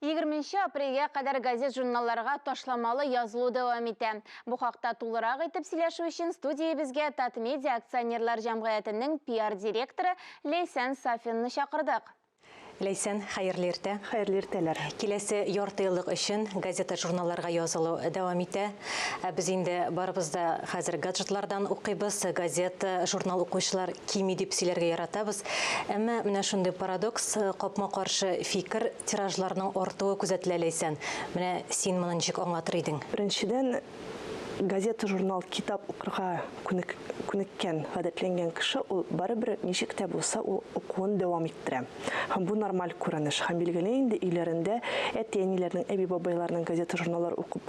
Егерменче апрельгә кадәр газет-журналларга ташламалы язылу дәвам итә. Бу хакта тулырак итеп сөйләшү өчен студиябезгә Татмедиа акционерлар җәмгыятенең пиар-директоры Ләйсән Сафинны чакырдык. Ләйсән, хәерле иртә. Хәерле иртәләр. Киләсе ярты еллык өчен газета-журналларга язылу дәвам итә. Ә без инде барыбыз да хәзер гаджетлардан укыйбыз, газета, журнал укучылар кими дип сөйләргә яратабыз. Әмма менә шундый парадокс, капма-каршы фикер, тиражларның артуы күзәтелә, Ләйсән. Менә син моны ничек аңлатыр идең? Беренчедән, газета, журнал, китап укырга күнеккән, гадәтләнгән кеше ул барыбер ничек тә булса ул укуын дәвам иттерә. Һәм бу нормаль күренеш. Һәм билгеле инде өйләрендә әти-әниләрнең, әби-бабайларның газета, журналлар укып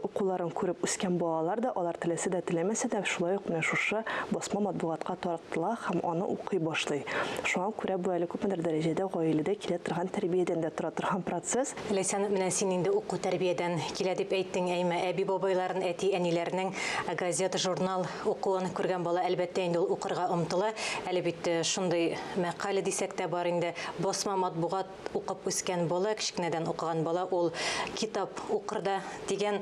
укуларын күреп үскән балалар да, алар теләсә дә, теләмәсә дә, шулай ук менә шушы басма матбугатка тартыла һәм аны укый башлый. Шуңа күрә бу әле күпмедер дәрәҗәдә гаиләдә килә торган тәрбиядән дә тора торган процесс. Ләйсән, менә син инде уку тәрбиядән килә дип әйттең, әйме, әби-бабайларын, әти-әниләрнең газета, журнал укуын күргән бала, әлбәттә инде, ул укырга омтыла. Әле бит шундый мәкале дисәк тә бар инде, басма матбугат укып үскән бала, кечкенәдән укыган бала ул китап укыр да дигән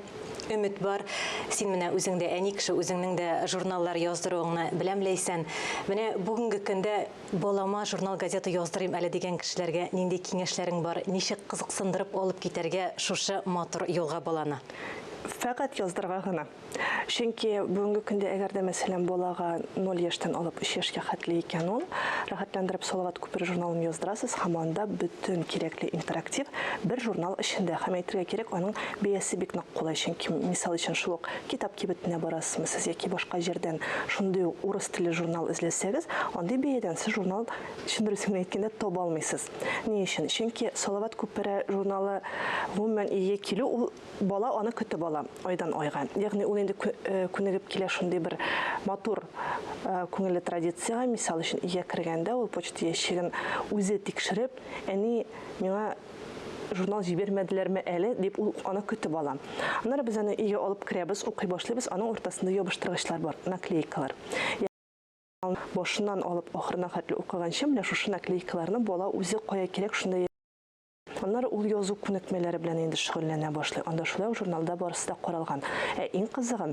өмет бар. Син менә үзең дә әни кеше, үзеңнең дә журналлар яздыруыңны беләм, Ләйсән. Менә бүгенге көндә балама журнал, газета яздырыйм әле дигән кешеләргә нинди киңәшләрең бар? Ничек кызыксындырып алып китәргә шушы матур юлга баланы? Фәкать яздырырга гына. Чөнки бүгенге көндә әгәр дә, мәсәлән, балага 0 яшьтән алып 3 яшькә хәтле икән ул, рәхәтләндереп Салават күпере журналын яздырасыз һәм анда бөтен кирәкле интерактив бер журнал эчендә. Һәм әйтергә кирәк, аның бәясе бик нык кулай, чөнки, мисал өчен, шул ук китап кибетенә барасызмы сез яки башка җирдән шундый ук урыс телле журнал эзләсәгез, андый бәядән сез журнал, чын дөресен генә әйткәндә, таба алмыйсыз. Ни өчен? Чөнки Салават күпере журналы гомумән өйгә килү ул Бала аны көтеп ала айдан айга. Ягъни ул инде күнегеп килә шундый бер матур күңелле традициягә. Мисал өчен, өйгә кергәндә ул почта ящигын үзе тикшереп, әни миңа журнал җибәрмәделәрме әле, дип ул аны көтеп ала. Аннары без аны өйгә алып керәбез, укый башлыйбыз, аның уртасында ябыштыргычлар бар, наклейкалар. Башыннан алып ахырына хәтле укыганчы менә шушы наклейкаларны бала үзе кая кирәк шунда. Аннары ул язу күнекмәләре белән инде шөгыльләнә башлый. Анда шулай ук журналда барысы да каралган. Ә иң кызыгы,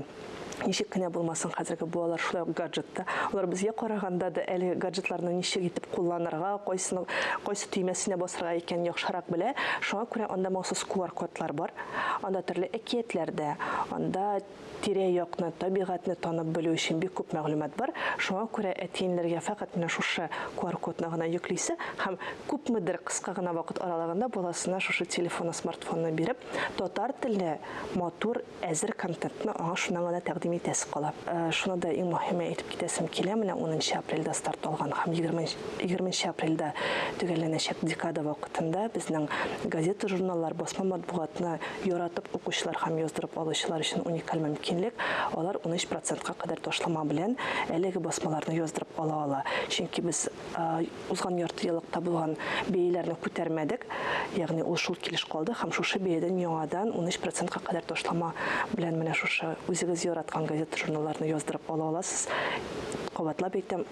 ничек кенә булмасын, хәзерге балалар шулай ук гаджетта. Алар безгә караганда да әле гаджетларны ничек итеп кулланырга, кайсының кайсы төймәсенә басырга икәнен яхшырак белә. Шуңа күрә анда махсус QR-кодлар бар. Анда төрле әкиятләр дә, анда Тирә-якны, табигатьне танып белү өчен бик күп мәгълүмат бар. Шуңа күрә әти-әниләргә фәкать менә шушы QR-кодны гына йөклисе һәм күпмедер кыска гына вакыт аралыгында баласына шушы телефонны, смартфонны биреп, татар телле матур, әзер контентны аңа шуннан гына тәкъдим итәсе кала. Шуны да иң мөһиме әйтеп китәсем килә, менә унынчы апрельдә старт алган һәм егерменче апрельдә төгәлләнәчәк декада вакытында безнең газета-журналлар, басма матбугатны Яратып укучылар һәм яздырып алучылар өчен уникаль мөмкинлек, алар 13 процентка кадәр ташлама белән әлеге басмаларны яздырып ала ала. Чөнки без узган ярты еллыкта булган бәяләрне күтәрмәдек, ягъни ул шул килеш калды һәм шушы бәядән яңадан 13 процентка кадәр ташлама белән менә шушы үзегез яраткан газета-журналларны яздырып ала аласыз. Кабатлап әйтәм,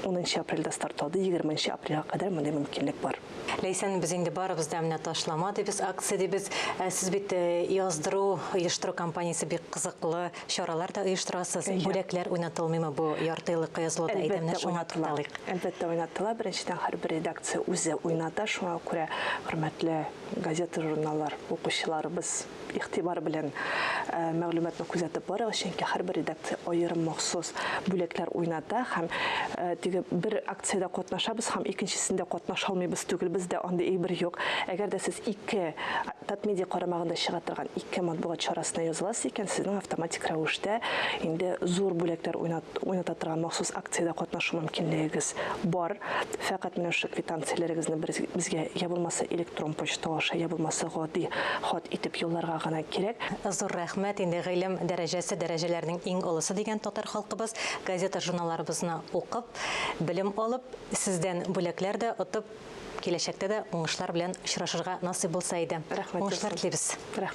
унынчы апрельдә старт алды, егерменче апрельгә кадәр мондый мөмкинлек бар. Ләйсән, без инде барыбыз да менә ташлама дибез, акция дибез. Ә сез бит э, яздыру, оештыру компаниясе бик кызыклы чаралар да оештырасыз. Әйе. Бүләкләр уйнатылмыймы бу ярты еллыкка язылуда? Әйдә, менә Әлбәттә, шуңа уйнатыла. тукталыйк. Әлбәттә, уйнатыла. Беренчедән, һәрбер редакция үзе уйната. Шуңа күрә, хөрмәтле газета-журналлар укучыларыбыз, Игътибар белән мәгълүматны күзәтеп барыгыз, чөнки һәрбер редакция аерым махсус бүләкләр уйната һәм теге бер акциядә катнашабыз һәм икенчесендә катнаша алмыйбыз түгел, бездә андый әйбер юк. Әгәр дә сез ике Татмедиа карамагында чыга торган ике матбугат чарасына языласыз икән, сезнең автоматик рәвештә инде зур бүләкләр уйната торган махсус акциядә катнашу мөмкинлегегез бар. Фәкать менә шушы квитанцияләрегезне безгә я булмаса электрон почта аша, я булмаса гади хат итеп юлларга гына кирәк. Зур рәхмәт, инде гыйлем дәрәҗәсе дәрәҗәләрнең иң олысы дигән татар халкыбыз, газета-журналларыбызны укып, белем алып, сездән бүләкләр дә отып, киләчәктә дә уңышлар белән очрашырга насыйп булса иде. Рәхмәт Уңышлар яусын. телибез. Рәхмәт.